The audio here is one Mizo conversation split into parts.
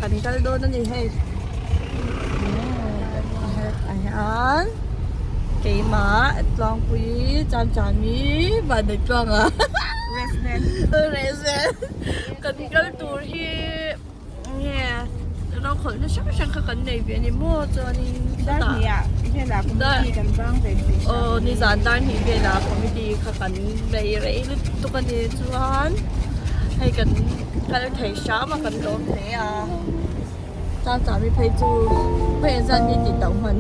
kan kal dawn a ni hei ah hian keimah tlangpui Chamchami Vanneih Tluanga Resmen kan kal tur hi nge rokhawlhna hrang hrang kha kan nei ve a ni maw chuanin aw nizan dar hnih velah committee kha kan nei rei lutuk a ni chuan hei kan kal thei hram a kan lawm hle a Changchami phei chu phei an zat mi tih tauh hman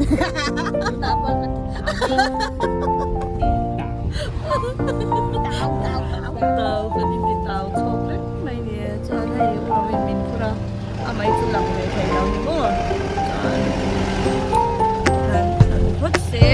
tau kan inti tau chhawk vek mai ni e chuan hei u rawin min phur a amah hi chu lang ve thei lo ni maw chuan kan kan phawt se.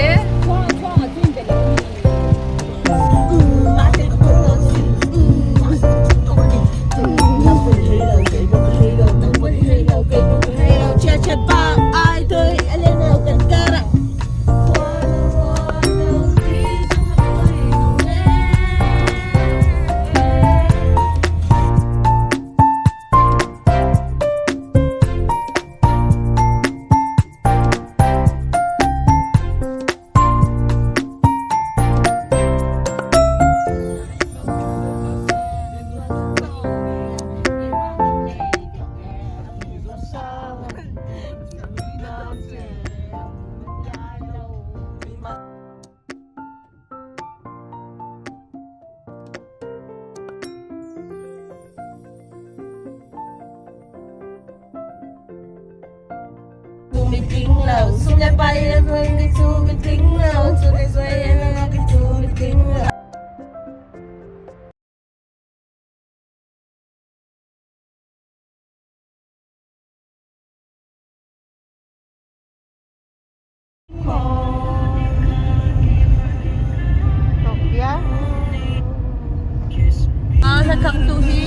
A hla thlang tu hi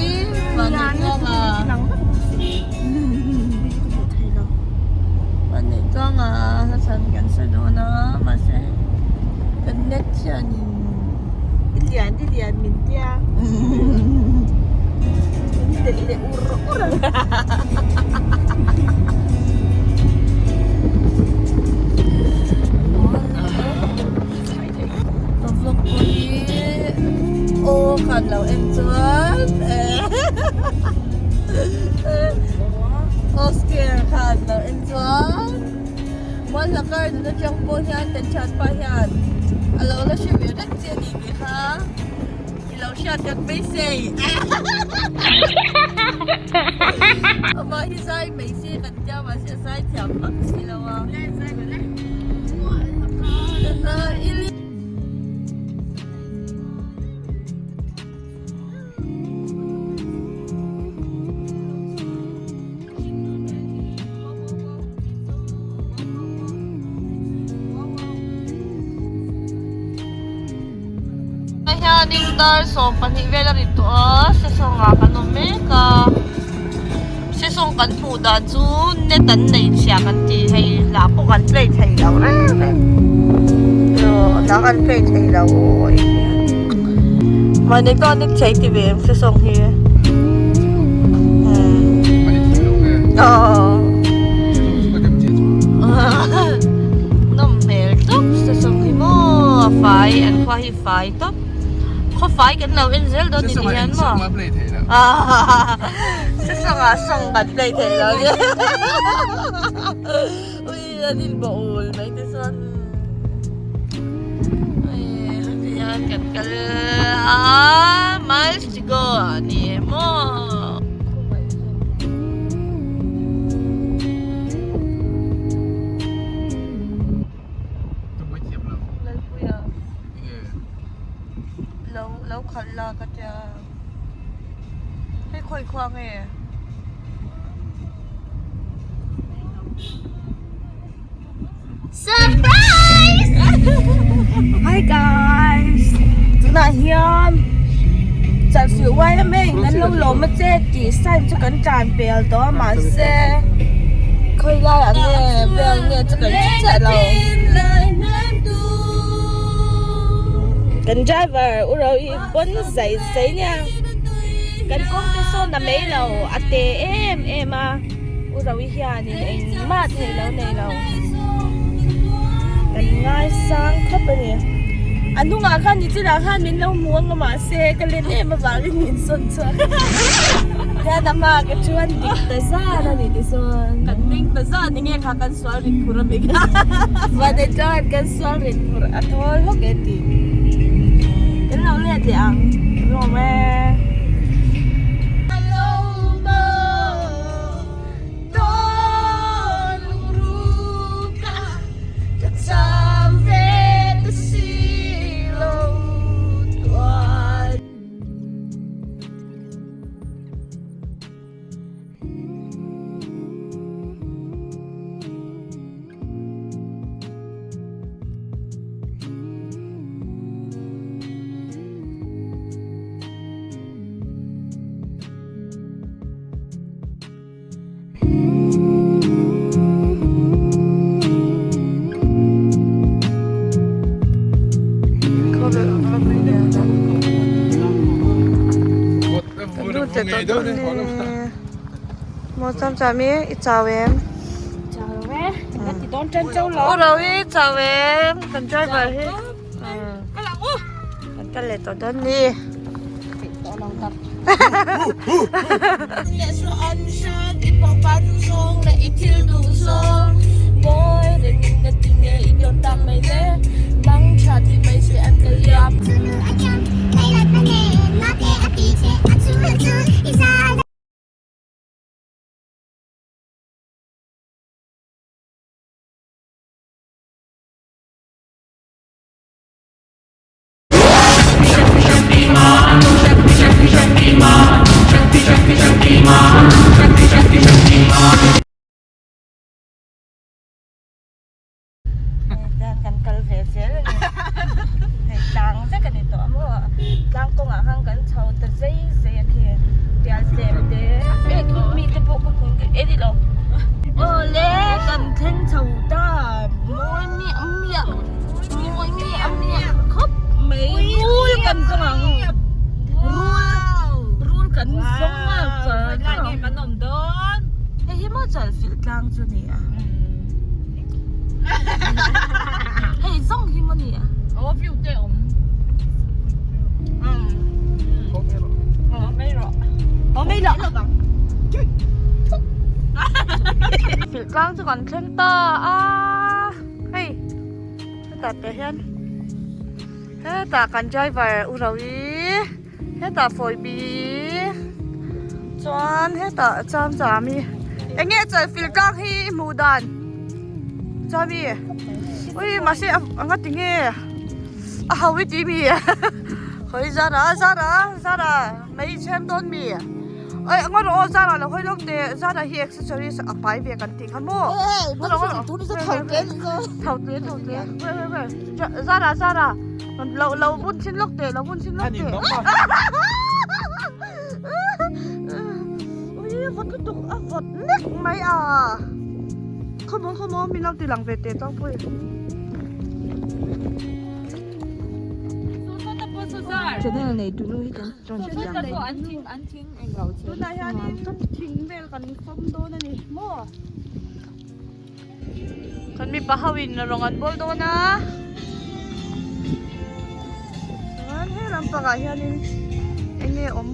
Vanneihtuanga Vanneihtuanga hla thlan kan sa dawn a mahse kan net hianin I lian i lian min tia min telh leh ur ur a. Ka vlog pawh hi aw khan lo en chuan Oscar khan lo en chuan Mualhla kar nun atang pawh hian kan thianpa hian a lo la hre ve reng che a ni tih kha i lo hriat kan beisei amah hi zai mai se kan tia mahse a zai thiam vak si lo a. Hianin dar 12 vel a ri tawh a sesawng ah kan awm mek a sesawng kan hmuh dan chu net an nei chhia kan ti hei hla pawh kan play thei lo reng reng hla kan play thei lo mahni chuan net chhe ti ve em sesawng hi nawm hmel tawp sesawng hi maw a fai an khua hi fai tawp khaw fai kan lo en zel dawn ni ti hian maw sesawng ah song kan play thei lo nia ui an in bawh ul mai te chuan ui heti hian kan kal a miles to go a ni maw. Lalpuia lo lo khalh la ka tia hei khawi khua nge Surprise! Hi guys! Tunah hian Chalfilh YMA in kan lo lawm a che tih sign chu kan tan pel tawh a mahse khawi laiah nge vel nge chu kan hre chiah lo. Kan driver u ro hi pawn zai zai nia kan kawng te sawn a mai lo a te em em a. Urawi hianin engmah theih lo nei lo. Kan ngaisang khawp a ni. A hnungah khan nichinah khan min lo hmu ang a mahse ka len em avangin min sawn chhuak a. Tihian a hmaah ka chuan dik ta zan a ni tichuan. Kan meng ta zan ni nge kha kan sual rit phur a mi kha. Vane chuan kan sual rit phur a thawl hawk e ti. Kan lo let leh ang. Lawm e. Maw cham cham i i chau em? Chau e. Kan ti dawn tan chau lo. U ro i chau em? Kan driver hi. Kan kal leh tawh dawn ni. Kan kal ve zel a ni hei tlang vek a ni tawh a maw tlang kawngah khan kan chho ta zai zai a khi pial tlem te e khi mi te pawh ka kung e ni lo awle kan thleng chho ta mawi miah miah mawi miah miah khawp mai rul kan zawng ang rul rul kan zawng a char char ang hei hi maw chalfilh tlang chu a ni a. Hei zawng hi maw ni a? Aw view te awm. Aw mai rawh. Aw mai rawh. Filh tlang chu kan thleng ta a hei hetah te hian hetah kan driver u Rawi hetah Fawipi chuan hetah cham cham hi eng nge chawlhfil tlang hi i hmuh dan chami ui mahse a nga ti nge a ho i ti mi hawi zara zara zara mai chhem dawn mi oi a ngaw rawh aw zara lo hawi lawk teh zara hi accessories a pai ve kan tih kha maw tho tle tho tle wait wait wait zara zara Lo lo bun chin lawk teh lo bun chin lawk teh. Ui vawt lutuk a vawt nek mai a. Come on come on min lo ti lang ve teh tang pui. Channel nei tunu hi kan rawn ti lang. Tunah hianin thing vel kan fawm dawn a ni maw. Kan mipa ho in rawng an bawl dawn a chuan he lampang ah hianin eng nge awm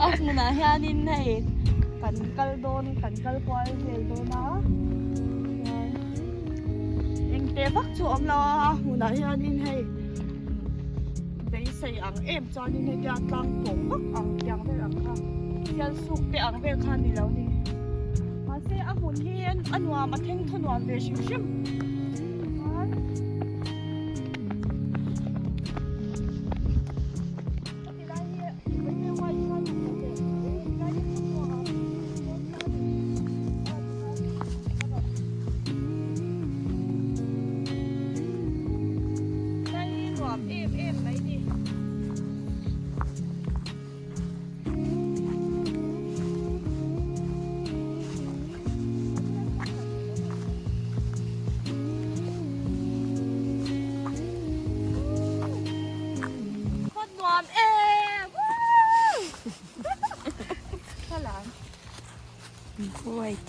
a hmunah hianin hei kan kal dawn kan kal kual vel dawn a chuan eng teh vak chu a awm lo a a hmunah hianin hei beisei ang em chuanin hetia tlang pawng vak ang tiang vel ang kha sial suk te ang vel kha a ni lo ni. Mahse a hmun hi a nuam a thleng thaw nuam ve hrim hrim chuan heti lai hi Helai hi nuam em em mai ni.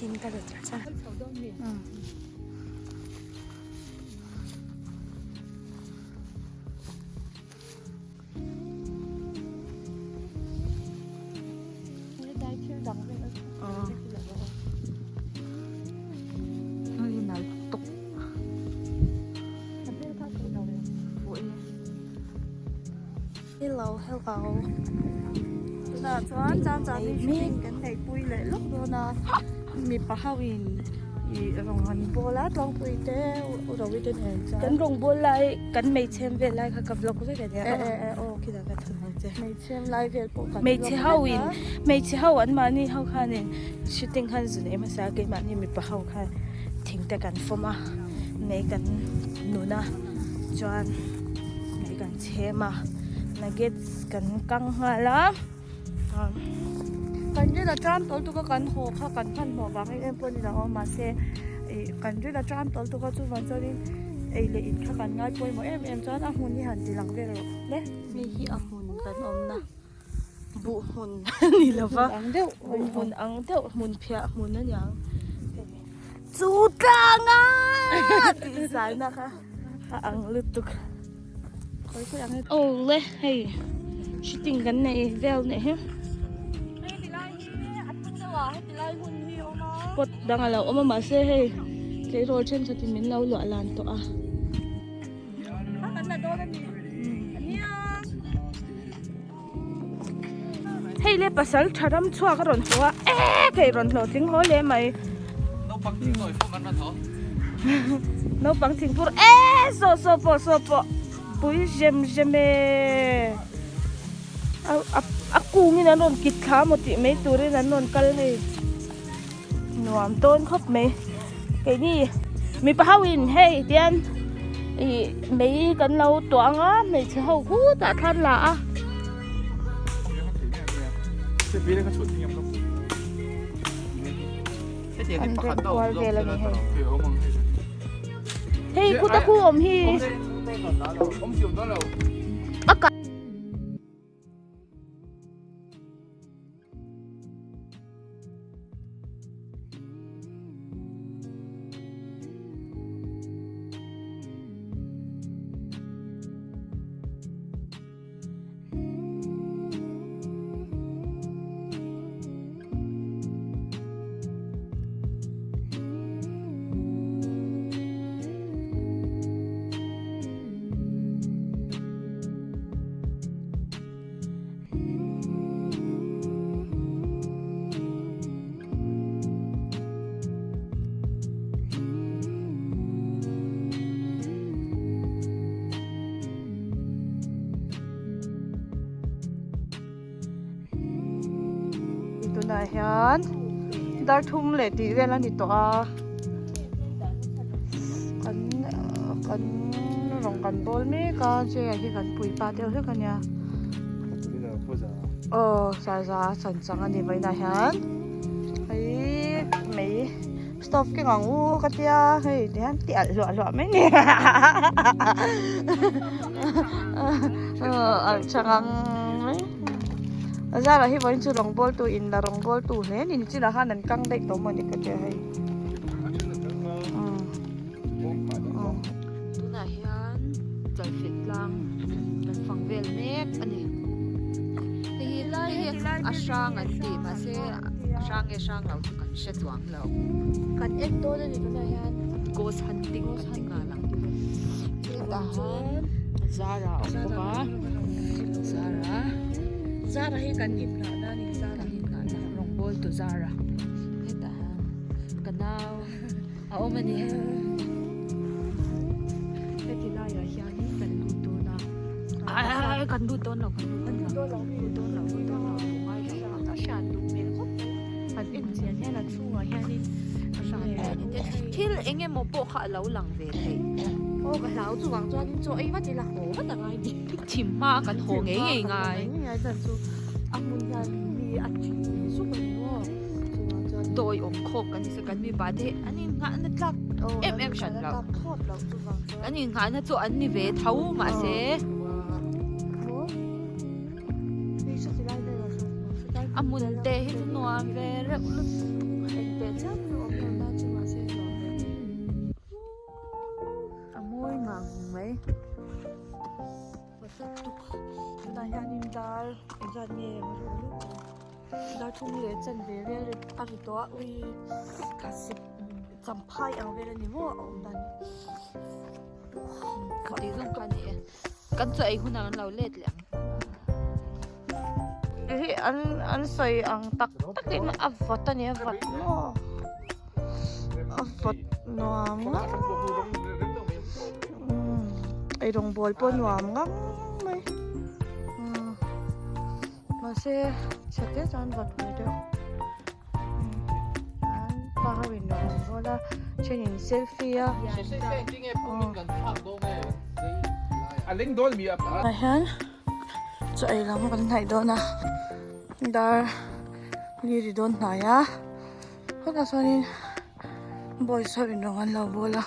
Tin ka la char char. Hello hello Tunah chuan chang chang hi shooting kan neih pui leh lawk dawn a mipa ho in ih rawng an bawl a tlangpui te u ro te nen chuan kan rawng bawl lai kan hmeichhem vel lai kha ka vlog vek a nia e e e aw khitah ka thun ang che hmeichhem lai vel pawh kan hmeichhe ho in hmeichhe ho an mahni ho khanin shooting khan zu nei hmasa a keimahni mipa ho khan thing te kan fawm a mei kan nun a chuan mei kan chhem a nuggets kan kang nghal a Kan rin a ṭam tawl tuk a kan haw kha kan hmanhmawh vang em em pawh a ni lo a mahse ih kan rin a ṭam tawl tuk a chuvang chuanin ei leh in kha kan ngai pawimawh em em chuan a hmun hi han ti lang vel rawh le. Hei hi a hmun kan awmna buh hmun a ni lo va buh hmun ang deuh hmun phiah hmun a niang chu tlang a tih zaina kha a ang lutuk. Awle hei shooting kan nei vel nih hi spot dang a lo awm a mahse hei tleirawl thenkhatin min lo luah lan tawh a. Hei le pasal tha ram chhuak a rawn haw a ek hei rawn hlawhtling haw hle mai. Naupang thing nawi fawm an rawn haw. Naupang thing phur e saw saw pawh saw pawh pui zem zem e a a a kungin an rawn kit thla maw tih mai turin an rawn kal hei nuam dawn khawp mai keini mipa ho in hei tian ih mei kan lo tuah ang a hmeichhe ho khutah thlan la a. An rem kual vel a ni hei. Hei khuta khu awm hi. A ka. Tunah hian dar thum leh tih vel a ni tawh a kan kan rawng kan bawl mek a chair hi kan pui pa deuh hlek a nia aw sarza a chan chang a ni vawiinah hian hei mei stove keng ang u ka tia hei ti hian ti alh hluah hluah mai ni alh tha ngang mai a zarah hi vawiin chu rawng bawl tu in la rawng bawl tu hle a ni nichinah khan an kang daih tawh maw ni ka tia hei. Tunah hian chalfilh tlang kan fang vel mek a ni. Hei hi hei hi a hrang an ti mahse a hrang nge hrang lo chu kan hre chuang lo. Kan en dawn a ni tunah hian. Ghost hunting kan ti nghal ang. Hetah hian Zara a awm bawk a. Zara. Zara hi kan inngahna a ni. Kan inngahna rawngbawl tu Zara. Hetah hian ka nau. A awm a ni. Heti laiah hianin kan lut dawn a. Ai kan lut dawn lo kan lut dawn lo. Lut dawn lo lut dawn lo duh ngai lo a. A hran duh hmel khawp mai. An en chian hian a chhungah hianin a hran thil eng emaw pawh kha a lo lang ve thei. Aw ka hlau chuvang chuanin chaw ei vat ila haw vat a ngai ni. Thim hma a kan haw ngei ngei ngai. Thim hma a kan haw ngei ngei ngai chan chu a hmun hian mi a thi zuk a ni maw. Dawi awm khawk kan ni se kan mipa te hi an innghahna tlak em em hran lo. An innghahna chu an ni ve tho mahse. A hmun te hi chu nuam ve reuh lutuk. teh chiam chu awm lo na chu mahse nuam ve tho. A mawi ngang mai. Tunah hianin dar engzat nge dar thum leh chanve vel a ri tawh a ui thlasik champhai ang vel a ni maw a awm dan Ka tih zawng kha a ni e. Kan chaw ei hunah kan lo let leh ang. Hi an an sawi ang tak takin a vawt a ni a vawt maw a vawt nuam ngang umm eirawng bawl pawh nuam ngang mai umm mahse chhe te chuan vawt ve deuh umm pa ho in rawn bawl a thenin selfie a tah hian chaw ei lam kan hnaih dawn a dar li ri dawn hnai a hetah chuanin boys ho in rawng an lo bawl a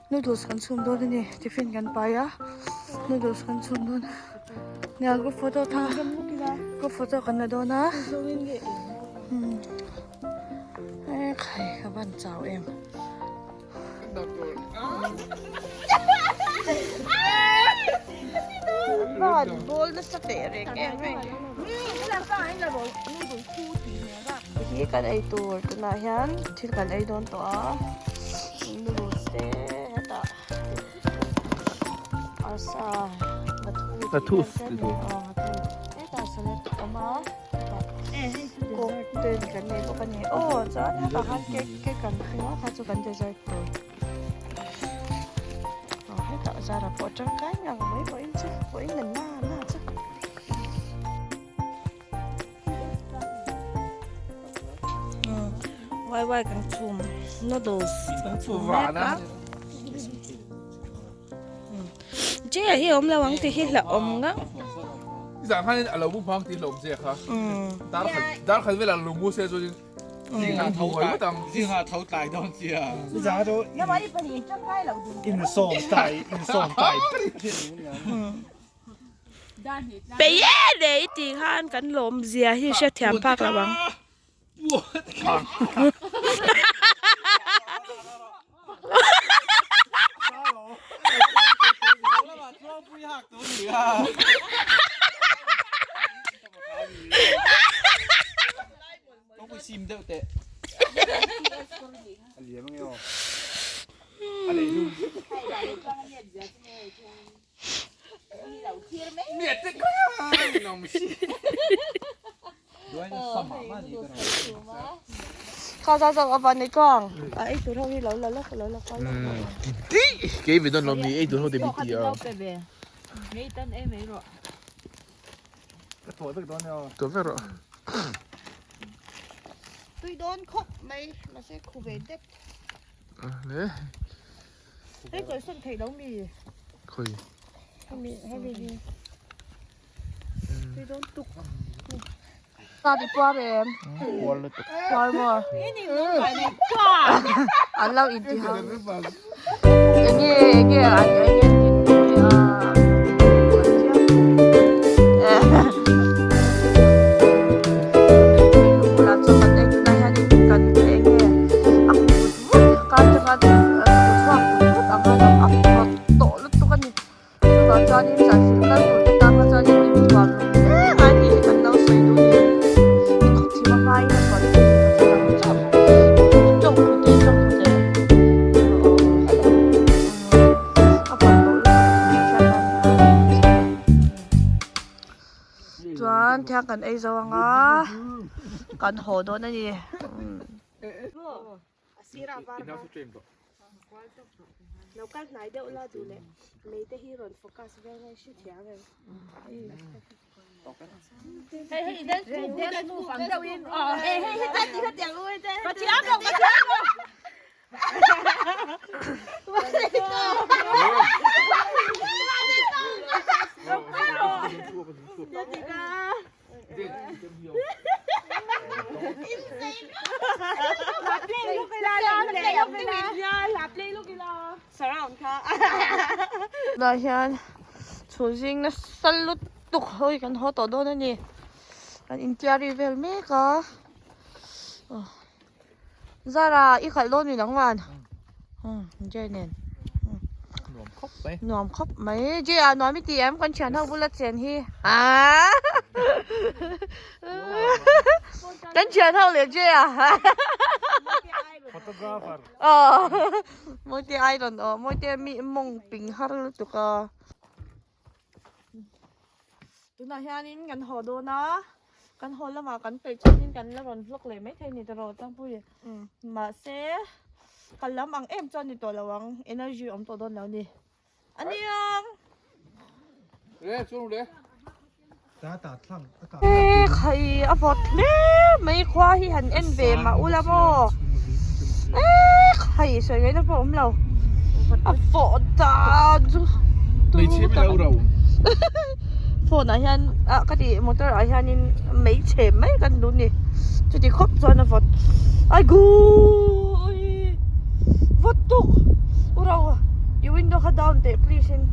noodles kan chhum dawn a ni tiffin kan pai a noodles kan chhum dawn nia group photo tha group photo kan la dawn a ekhai ka van chau em. Van bawl nasa teh reng em hei. Hi kan ei tur tunah hian thil kan ei dawn tawh a noodles te hetah arsa nghathu tih vel te hetah salad a awm a. Coke te kan nei bawk a ni aw chuan hetah khan cake cake kan hmu a kha chu kan dessert tur aw hetah zara pawh tangkai ngang mai pawhin chu pawhin an la la chu wai wai kan chhum noodles kan chhum mek a Jay-a hi a awm lo ang tih hi hlauhawm ngang. Zan khan a lo mu hmang tih hlauhawm che kha. Dar khat dar khat velah lo mu se chuan zingah tho tlai ang. Zingah tho tlai dawn sia. Zan chu in sawm tlai in sawm tlai. Pe e lei tih khan kan lawm zia hi hriatthiam phak lo ang. Kha za zawk avan nei chuang a ei tur ho hi lo la lawk lo la kual lawk Ti kei ve dawn lo mi ei tur ho te mi ti a. Ka thaw vek dawn nia. Thaw vek rawh. Tui dawn khawp mai mahse khu ve det. Le. Hei kalsan theih lo mi. Khawi. Hemi hemi hi. Tui dawn tuk. Ta ti puar em. Puar lutuk. Puar maw. An lo in ti ho. Enge enge an enge ti a. Chuan thiang kan ei zo anga kan haw dawn a ni. Lo kal hnai deuh la duh leh lei te hi rawn focus vel nge hre thiam em. Tunah hian chhun zing nasa lutuk hawi kan haw tawh dawn a ni. Kan intiari vel mek a. Zara i khalh dawn ni nangman. Jay nen. Nuam khawp mai. Nuam khawp mai. Jay ah nuam i ti em kan thian ho bula chen hi. Aa. Kan thian ho leh Jay ah. Photographer. Aw. Mawite iron aw. Mawite mi mawng ping har lutuk a. Tunah hianin kan haw dawn a, kan haw lamah kan peih chuanin kan la rawn vlog leh maithei ni tawh tlangpui mahse kal lam ang em chuan ni tawh lo ang energy awm tawh dawn lo a ni aniang. He khai a vawt hle mai khua hi han en ve mah ula maw e khai sawi ngaihna pawh a awm lo a vawt dan chu phone ah hian ah ka ti motor ah hianin mei chhe mai kan duh ni chuti khawp chuan a vawt aigoo vawt tuk u ro i window kha down teh please in.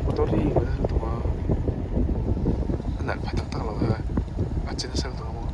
Motor hi a nalh pha tak tak lo a, a che nasa lutuk.